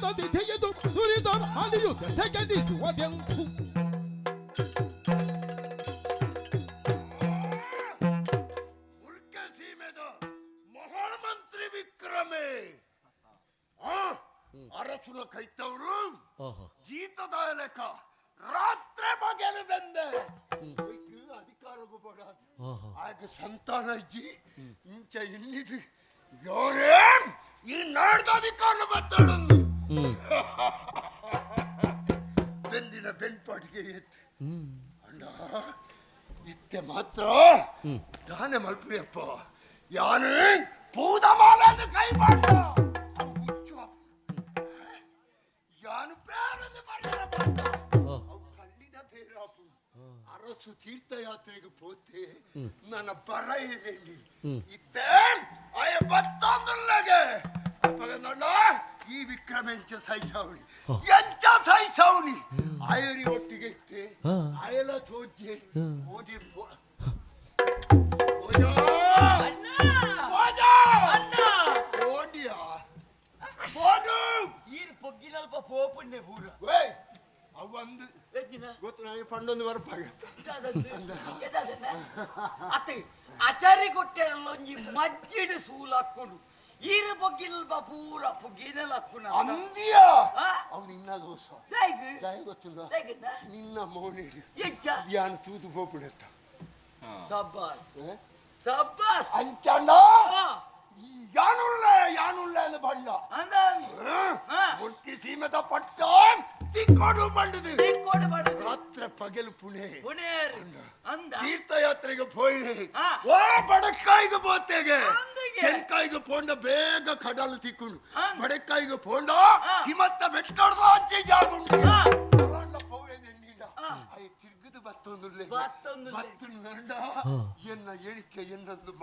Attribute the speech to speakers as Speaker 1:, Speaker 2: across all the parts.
Speaker 1: 到这天也都处理到哪里有的才敢的就往点土。
Speaker 2: ಮಹಾಮಂತ್ರಿ ವಿಕ್ರಮೆ ಅರಸುನ ಕೈತವರು ಜೀತದ ಲೆಕ್ಕ ರಾತ್ರಿ ಬಗೆಲು ಬಂದೆ ಅಧಿಕಾರಕ್ಕೂ ಬಡ ಆಗ ಸಂತಾನ ಇಜ್ಜಿ ಇಂಚ ಇನ್ನಿದು ಯಾರೇ ಈ ನಾಡ್ದ ಅಧಿಕಾರ ಬತ್ತಳೊಂದು ಬೆಂದಿನ ಬೆನ್ಪಾಟಿಗೆ ಎತ್ತು ಅಣ್ಣ ಇತ್ತೆ ಮಾತ್ರ ದಾನೆ ಮಲ್ಪುಯಪ್ಪ ಯಾನು ಪೂದ ಮಾಲನ್ನು ಕೈ ಮಾಡ ಯಾನು ಪೇರನ್ನು ಬಂದ ಅವು ಕಲ್ಲಿನ ಪೇರಾಪು ಅರಸು ತೀರ್ಥಯಾತ್ರೆಗೆ ಪೋತೆ ನನ್ನ ಬರ ಇದೆ ಇತ್ತೆ ಆಯ ಬತ್ತೊಂದುಲ್ಲಗೆ ಅಪ್ಪಗಂದಣ್ಣ ಈ ವಿಕ್ರಮ ಎಂಚ ಸೈಸಾವಣಿ ಎಂಚ ಸೈಸಾವಣಿ ಆಯರಿ ಒಟ್ಟಿಗೆ ಇತ್ತೆ ಆಯಲ ತೋಜೆ ಓದಿ
Speaker 3: ಆಚಾರಿ ಕೊಟ್ಟೆ ಒಂಜಿ ಮಜ್ಜಿಡು ಸೂಲ್ ಹಾಕೊಂಡು ಈರ ಬೊಗ್ಗಿನಲ್ಪ ಪೂರ ಪೊಗ್ಗಿನಲ್ ಹಾಕುನ
Speaker 2: ಅಂದಿಯ ಅವು ನಿನ್ನ ದೋಷ ದಾಯ ಗೊತ್ತಿಲ್ಲ ನಿನ್ನ ಮೌನಿಡಿ
Speaker 3: ಎಂಚ
Speaker 2: ಯಾನ್ ತೂದು ಪೋಪುನೆತ್ತ
Speaker 3: ಸಬ್ಬಾಸ್ ಸಬ್ಬಾಸ್
Speaker 2: ಅಂಚಂಡ ಯಾನುಳ್ಳ ಯಾನುಳ್ಳ ಅಂದ್ ಬಣ್ಣ ಮುಲ್ಕಿ ಸೀಮೆದ ಪಟ್ಟ ತಿಕ್ಕೋಡು ಬಂಡದು
Speaker 3: ತಿಕ್ಕೋಡು ಬಂಡದು
Speaker 2: ರಾತ್ರಿ ಪಗಲು ಪುಣೆ
Speaker 3: ಪುಣೆ ಅಂದ
Speaker 2: ತೀರ್ಥಯಾತ್ರೆಗೆ ಪೋಯಿ ಓ ಬಡಕಾಯಿಗೆ ಪೋತೆಗೆ ತೆನ್ಕಾಯಿಗೆ ಪೋಂಡ ಬೇಗ ಕಡಲು ತಿಕ್ಕೊಂಡು ಬಡಕಾಯಿಗೆ ಪೋಂಡ ಹಿಮತ್ತ ಬೆಟ್ಟಡ್ದು ಅಂಚೆ ಜಾಗುಂಡು ತಿರ್ಗದು ಬತ್ತೊಂದುಲ್ಲೆ ಬತ್ತೊಂದು ಎನ್ನ ಹೇಳಿಕೆ ಎನ್ನೊಂದು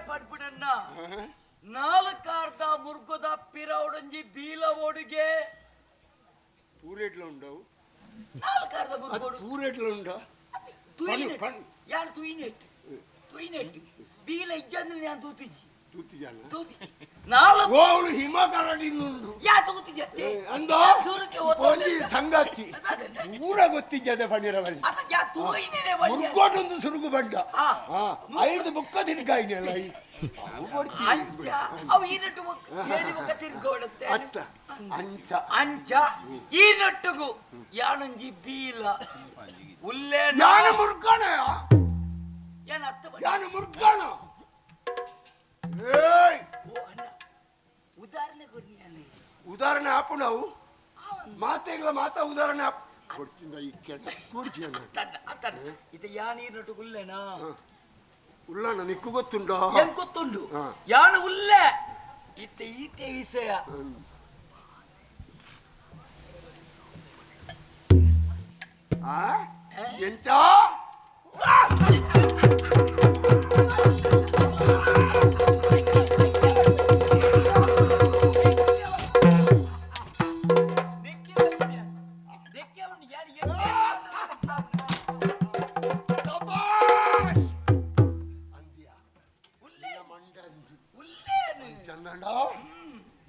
Speaker 3: ಪಡ್ಬಿಡಣ್ಣ ನಾಲ್ಕಾರ್ಧ ಮುರ್ಗದ ಪಿರೌಡಂಜಿ ಬೀಲ ಓಡುಗೆ
Speaker 2: ಪೂರೇಟ್ಲ ఉండవు
Speaker 3: ನಾಲ್ಕಾರ್ಧ ಮುರ್ಗೋಡು
Speaker 2: ಪೂರೇಟ್ಲ ಉಂಡ
Speaker 3: ಯಾನ್ ತುಯಿನೆಟ್ ತುಯಿನೆಟ್ ಬೀಲ ಇಜ್ಜಂದ್ರೆ ನಾನು ತೂತಿಜಿ
Speaker 2: ತೂತಿಜಾನ
Speaker 3: ತೂತಿಜಿ ನಾಲ್ಕು
Speaker 2: ಓಳು ಹಿಮ ಕರಡಿನುಂಡು
Speaker 3: ಯಾ ತೂತಿಜತ್ತೆ
Speaker 2: ಅಂದ
Speaker 3: ಸುರುಕೆ
Speaker 2: ಒಂಜಿ ಸಂಗತಿ ಪೂರ ಗೊತ್ತಿಜ್ಜದೆ ಪಣಿರವಲ್ಲಿ
Speaker 3: ಅದ ಯಾ ತೂಯಿನೇ ಬಣ್ಣ
Speaker 2: ಮುರ್ಗೋಡೊಂದು ಸುರುಗು ಬಂಡ ಐದು ಬುಕ್ಕ ತಿನ್ಕಾಯಿನಲ್ಲ
Speaker 3: ಅಂಚ ಅವು ಈ ನಟ್ಟು ಚೇಡಿ ಬೊಕ್ಕ ತಿರ್ಗೋಡುತ್ತೆ
Speaker 2: ಅತ್ತ ಅಂಚ
Speaker 3: ಅಂಚ ಈ ನಟ್ಟುಗು ಯಾನೊಂಜಿ ಬೀಲ ಉಲ್ಲೆ
Speaker 2: ಯಾನ ಮುರ್ಕಣ
Speaker 3: ಯಾನ ಅತ್ತ
Speaker 2: ಯಾನ ಮುರ್ಕಣ ಏಯ್
Speaker 3: ಓ ಅಣ್ಣ ಉದಾಹರಣೆ ಕೊಡ್ನಿ ಯಾನು
Speaker 2: ಉದಾಹರಣೆ ಹಾಕು ನಾವು ಮಾತೆಗಳ ಮಾತಾ ಉದಾಹರಣೆ ಹಾಕು ಕೊಡ್ತಿಂದ ಈ ಕೆಟ್ಟ ಕೂಡ್ತಿ
Speaker 3: ಇದು ಯಾನ ಈ ನಟ್ಟು ಉಲ್ಲೆನಾ
Speaker 2: ಉಳ್ಳಣ್ಣ ನಿಕ್ಕು ಗೊತ್ತುಂಡು
Speaker 3: ಏನ್ ಗೊತ್ತುಂಡು ಯಾನು ಉಲ್ಲೆ ಇತ್ತೆ ಈತೆ ವಿಷಯ
Speaker 2: ಎಂಚ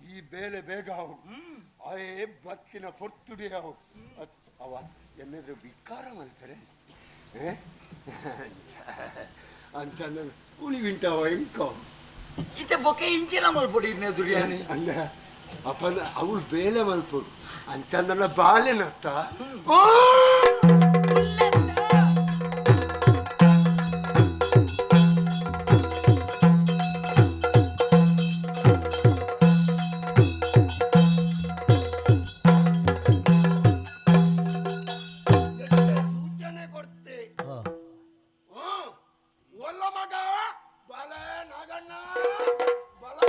Speaker 2: ಈ ಬೇಲೆ ಬೇಗ ಅವು ಅಯೇ ಬತ್ತಿನ ಪೊರ್ತುಡಿ ಅವು ಅವ ಎನ್ನೆದ್ರು ವಿಕಾರ ಮಲ್ಪರೆ ಅಂಚ ಕೂಲಿ ವಿಂಟವ ಇಂಕೋ
Speaker 3: ಇತ್ತೆ ಬೊಕೆ ಇಂಚಿನ ಮಲ್ಪೊಡಿ ದುಡಿಯಾನಿ
Speaker 2: ಅಂದ ಅಪ್ಪನ ಅವಳು ಬೇಲೆ ಮಲ್ಪೊಡು ಅಂಚಂದನ ಬಾಲೆನತ್ತ ಸೂಚನೆ ಕೊಡ್ತೆ ಒಲ್ಲ ಮಗ ಬಲ ನಾಗಣ್ಣ ಬಲ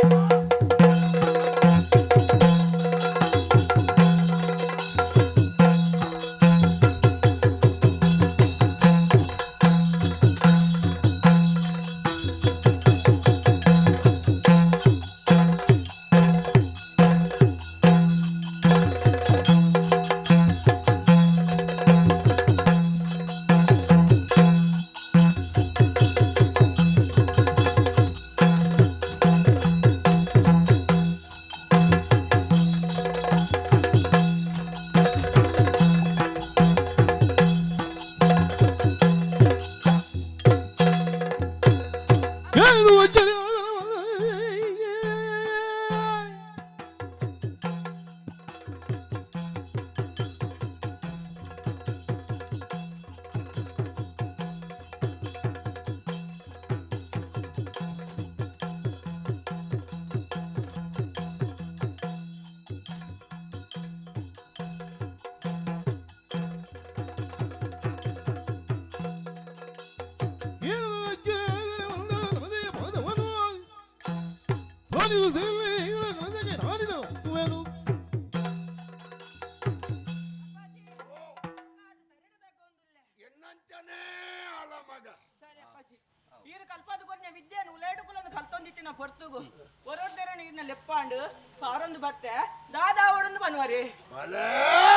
Speaker 4: ಪೊರ್ತುಗು ಒರೊಡ್ದೆರಣ ಇರ್ನ ಲೆಪ್ಪಾಂಡು ಪಾರೊಂದು ಬತ್ತೆ ದಾದಾ ಒಡಂದು ಬನ್ವರಿ
Speaker 2: ಬಲೆ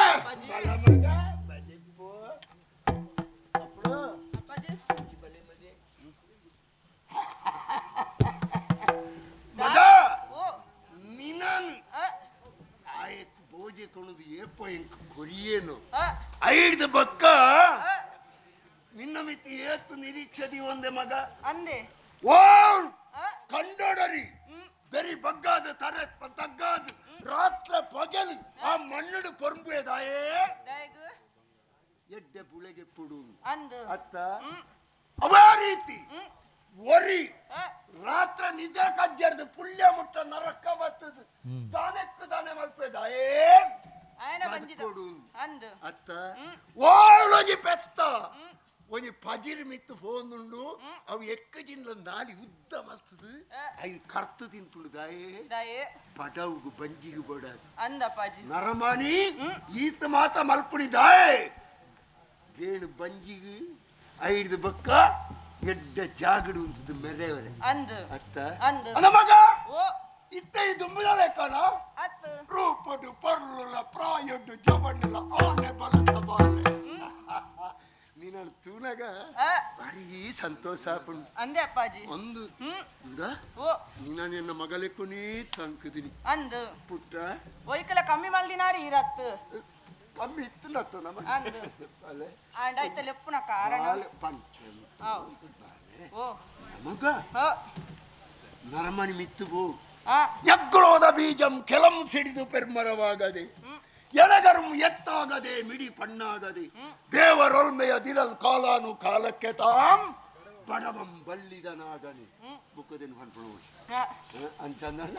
Speaker 4: ಅಪ್ಪಾಜಿ.
Speaker 2: ಬಲ ಮಗ ಬಲಿಪ್ಪು ಅಪ್ಪಡು
Speaker 4: ಅಪ್ಪಾಜಿ
Speaker 2: ಬಲೆ ಮಜೆ ಮಗ
Speaker 4: ಓ
Speaker 2: ನಿನನ್
Speaker 4: ಆ,
Speaker 2: ಆಯಕ್ ಭೋಜೆ ಕೊಣದು ಏಪ ಎಂಕ್ ಕೊರಿಯೇನು
Speaker 4: ಆ,
Speaker 2: ಐಡ್ದ ಬಕ್ಕ
Speaker 4: ಆ,
Speaker 2: ನಿನ್ನ ಮಿತಿ ಏತು ನಿರೀಕ್ಷದಿ ಒಂದೆ ಮಗ
Speaker 4: ಅಂದೆ
Speaker 2: ಓ
Speaker 4: ಆ,
Speaker 2: ಕಂಡೋಡರಿ ಬೆರಿ ಬಗ್ಗಾದ ತರೆ ತಗ್ಗಾದ ರಾತ್ರ ಪಗಲು ಆ ಮಣ್ಣುಡು ಪೊರ್ಂಬುದಾಯೇ
Speaker 4: ದಾಯಗ್
Speaker 2: ಎಡ್ಡೆ ಬುಳೆಗೆ ಪುಡು
Speaker 4: ಅಂದು
Speaker 2: ಅತ್ತ ಅವೇ ರೀತಿ ಒರಿ
Speaker 4: ಆ,
Speaker 2: ರಾತ್ರ ನಿದ್ರೆ ಕಜ್ಜರ್ದು ಪುಳ್ಯ ಮುಟ್ಟ ನರಕ ಬತ್ತದು ದಾನೆಕ್ಕು ದಾನೆ ಮಲ್ಪೆದಾಯೇ
Speaker 4: ಆಯನ ಬಂಜಿದ
Speaker 2: ಬದುಕೊಡು.
Speaker 4: ಅಂದು
Speaker 2: ಅತ್ತ ಓಳೊಂಜಿ ಪೆತ್ತ ಒಂಜಿ ಪಜಿರ್ ಮಿತ್ತು ಫೋನುಂಡು ಅವು ಎಕ್ಕ ಜಿನ್ಲ ನಾಲಿ ಉದ್ದ ಮಸ್ತದು ಐನ್ ಕರ್ತು ತಿನ್ಪುಂಡು ದಾಯೇ
Speaker 4: ದಾಯೆ
Speaker 2: ಬಡವುಗು ಬಂಜಿಗೆ ಬೋಡಾದು
Speaker 4: ಅಂದಪ್ಪಾಜಿ
Speaker 2: ನರಮಾನಿ ಈತ ಮಾತ ಮಲ್ಪುಣಿ ದಾಯೆ ಗೇಣು ಬಂಜಿಗೆ ಐದು ಬಕ್ಕ ಎಡ್ಡ ಜಾಗಡು ಉಂಟದು ಮೆರೆವರೆ
Speaker 4: ಅಂದು
Speaker 2: ಅತ್ತ
Speaker 4: ಅಂದು.
Speaker 2: ಅಲ್ಲ ಮಗ
Speaker 4: ಓ
Speaker 2: ಇತ್ತ ಈ ದುಂಬುದಲೆ ಕಾಣ
Speaker 4: ಅತ್ತು
Speaker 2: ರೂಪಡು ಪರ್ಲುಲ ಪ್ರಾಯಡು ಜವಣ್ಣುಲ ಆನೆ ಬಲತ ಬಾಲೆ ನೀನು ತೂನಗ
Speaker 4: ಆ,
Speaker 2: ಭಾರಿ ಸಂತೋಷ ಆಪುಂಡು
Speaker 4: ಅಂದೆ ಅಪ್ಪಾಜಿ
Speaker 2: ಒಂದು
Speaker 4: ಹ್ಮ್
Speaker 2: ಉಂಡ
Speaker 4: ಓ
Speaker 2: ನೀನ ನಿನ್ನ ಮಗಲೆಕ್ಕುನೇ ತಂಕುದಿನಿ
Speaker 4: ಅಂದು
Speaker 2: ಪುಟ್ಟ
Speaker 4: ಒಯ್ಕಲ ಕಮ್ಮಿ ಮಲ್ದಿನಾರಿ ಇರತ್ತು
Speaker 2: ಕಮ್ಮಿ ಇತ್ತು ನತ್ತು ನಮ್ಮ
Speaker 4: ಅಂದು
Speaker 2: ಅಲೆ
Speaker 4: ಆಂಡ ಐತ ಲೆಪ್ಪುನ ಕಾರಣ
Speaker 2: ಬಾಲೆ ಪಂಚ
Speaker 4: ಆವ್. ಓ
Speaker 2: ಮಗ
Speaker 4: ಹೋ
Speaker 2: ನರಮನಿ ಮಿತ್ತು ಬೋ
Speaker 4: ಆ
Speaker 2: ಯಗ್ರೋದ ಬೀಜಂ ಕೆಲಂ ಸಿಡಿದು ಪೆರ್ಮರವಾಗದೆ ಎಳಗರು ಎತ್ತಾಗದೆ ಮಿಡಿ ಪಣ್ಣಾಗದೆ ದೇವರೊಲ್ಮೆಯ ದಿರಲ್ ಕಾಲಾನು ಕಾಲಕ್ಕೆ ತಾಂ ಬಡವಂ ಬಲ್ಲಿದನಾಗನೆ ಬುಕ್ಕದೇನು ಅನ್ಪಣ
Speaker 4: ಆ,
Speaker 2: ಅಂತಂದಲ್ಲ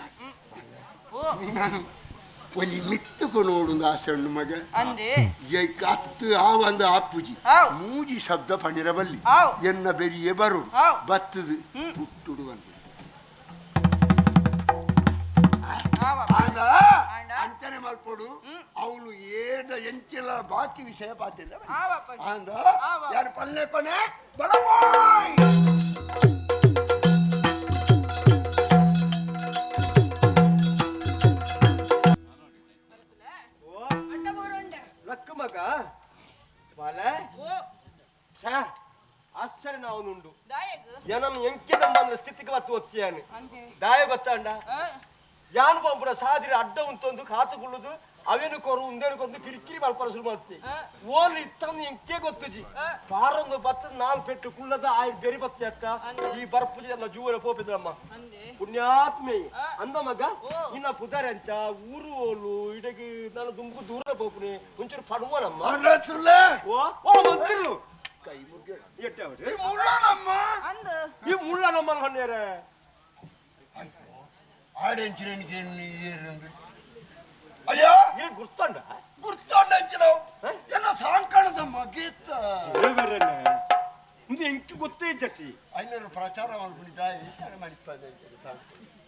Speaker 4: ಓ
Speaker 2: ನಾನು ಒಂಜಿ ಮಿತ್ತುಕು ನೋಡುಂದು ಆಸೆ ಉಂಡು ಮಗ
Speaker 4: ಅಂದೆ
Speaker 2: ಏಕ್ ಅತ್ತು ಆ ಒಂದು ಆಪುಜಿ
Speaker 4: ಆವ್.
Speaker 2: ಮೂಜಿ ಶಬ್ದ ಪಣಿರಬಲ್ಲಿ
Speaker 4: ಆವ್.
Speaker 2: ಎನ್ನ ಬೆರಿಯೇ ಬರು
Speaker 4: ಆವ್.
Speaker 2: ಬತ್ತದು ಪುಟ್ಟುಡು ಅಂತ
Speaker 4: ಆವ
Speaker 2: ಆಂಡ
Speaker 4: ಆಂಡ.
Speaker 2: ಅಂಚನೆ ಮಲ್ಪೊಡು ಅವಳು ಏನ ಎಂಚಿನ ಬಾಕಿ ವಿಷಯ ಪಾತಿಲ್ಲ
Speaker 4: ಆವಪ್ಪ.
Speaker 2: ಆಂಡ
Speaker 4: ಆವ.
Speaker 2: ಯಾರು ಪಲ್ಲೆ ಕೊನೆ ಬಲವಾಯ್
Speaker 4: ಅಡ್ಡ ಬೋರುಂಡೆ
Speaker 5: ಲಕ್ಕ ಮಗ ಬಾಲೆ
Speaker 4: ಓ
Speaker 5: ಛೇ ಆಶ್ಚರ್ಯ ನಾವನುಂಡು
Speaker 4: ದಾಯಗ್
Speaker 5: ಏನನ್ನು ಎಂಕೆದಂಬಂದ್ರೆ ಸ್ಥಿತಿಗೆ ಬತ್ತು ಒತ್ತಿಯಾನೆ
Speaker 4: ಅಂದೆ
Speaker 5: ದಾಯ ಗೊತ್ತಾಂಡ
Speaker 4: ಆ,
Speaker 5: ಯಾನು ಪಂಪುರ ಸಾದಿರ ಅಡ್ಡ ಉಂತೊಂದು ಕಾಸು ಕುಳ್ಳುದು ಅವೇನು ಕೊರು ಉಂದೇನು ಕೊರದು ಕಿರಿಕಿರಿ ಮಲ್ಪರ ಶುರು ಮಾಡ್ತಿ
Speaker 4: ಆ.
Speaker 5: ಓಲ್ ಇತ್ತಂದು ಎಂಕೆ ಗೊತ್ತುಜಿ
Speaker 4: ಆ.
Speaker 5: ಪಾರೊಂದು ಬತ್ತ ನಾಲ್ ಪೆಟ್ಟು ಕುಳ್ಳದ ಆಯ್ ಬೆರಿ ಬತ್ತಿ ಅತ್ತ
Speaker 4: ಅಂದೆ.
Speaker 5: ಈ ಬರ್ಪುಜಿ ನನ್ನ ಜೂವನ ಪೋಪಿದ್ರಮ್ಮ
Speaker 4: ಅಂದೆ
Speaker 5: ಪುಣ್ಯಾತ್ಮೆ
Speaker 4: ಆ.
Speaker 5: ಅಂದ ಮಗ
Speaker 4: ಓ.
Speaker 5: ನಿನ್ನ ಪುದಾರೆ ಅಂಚ ಊರು ಓಲು ಇಡಗಿ ನಾನು ದುಂಬು ದೂರ ಪೋಪುನಿ ಒಂಚೂರು ಪಡುವನಮ್ಮ
Speaker 2: ಅರಸುಲೆ
Speaker 5: ಓ ಓ ಮಂತ್ರಿಲು
Speaker 2: ಕೈ ಮುಗ್ಗ
Speaker 5: ಎಟ್ಟೆ ಅವ್ರು.
Speaker 2: ಈ ಮುಳ್ಳನಮ್ಮ
Speaker 4: ಅಂದು
Speaker 5: ಈ ಮುಳ್ಳ ನಮ್ಮ ಹೊನ್ನೇರೆ
Speaker 2: ಆಡೆಂಚಿನ ಏರುಂದು ಅಯ್ಯೋ
Speaker 5: ಏನ್ ಗುರ್ತಂಡ
Speaker 2: ಗುರ್ತೊಂಡಂಚಿನವು ಎಲ್ಲ ಸಾಂಕಣದ ಮಗೀತ
Speaker 5: ಇಂದು ಎಂಕಿ ಗೊತ್ತೇ ಇಜ್ಜತಿ
Speaker 2: ಐನೂರು ಪ್ರಚಾರ ಮಲ್ಪುಣಿದಾಯಿ ಮಣಿಪದ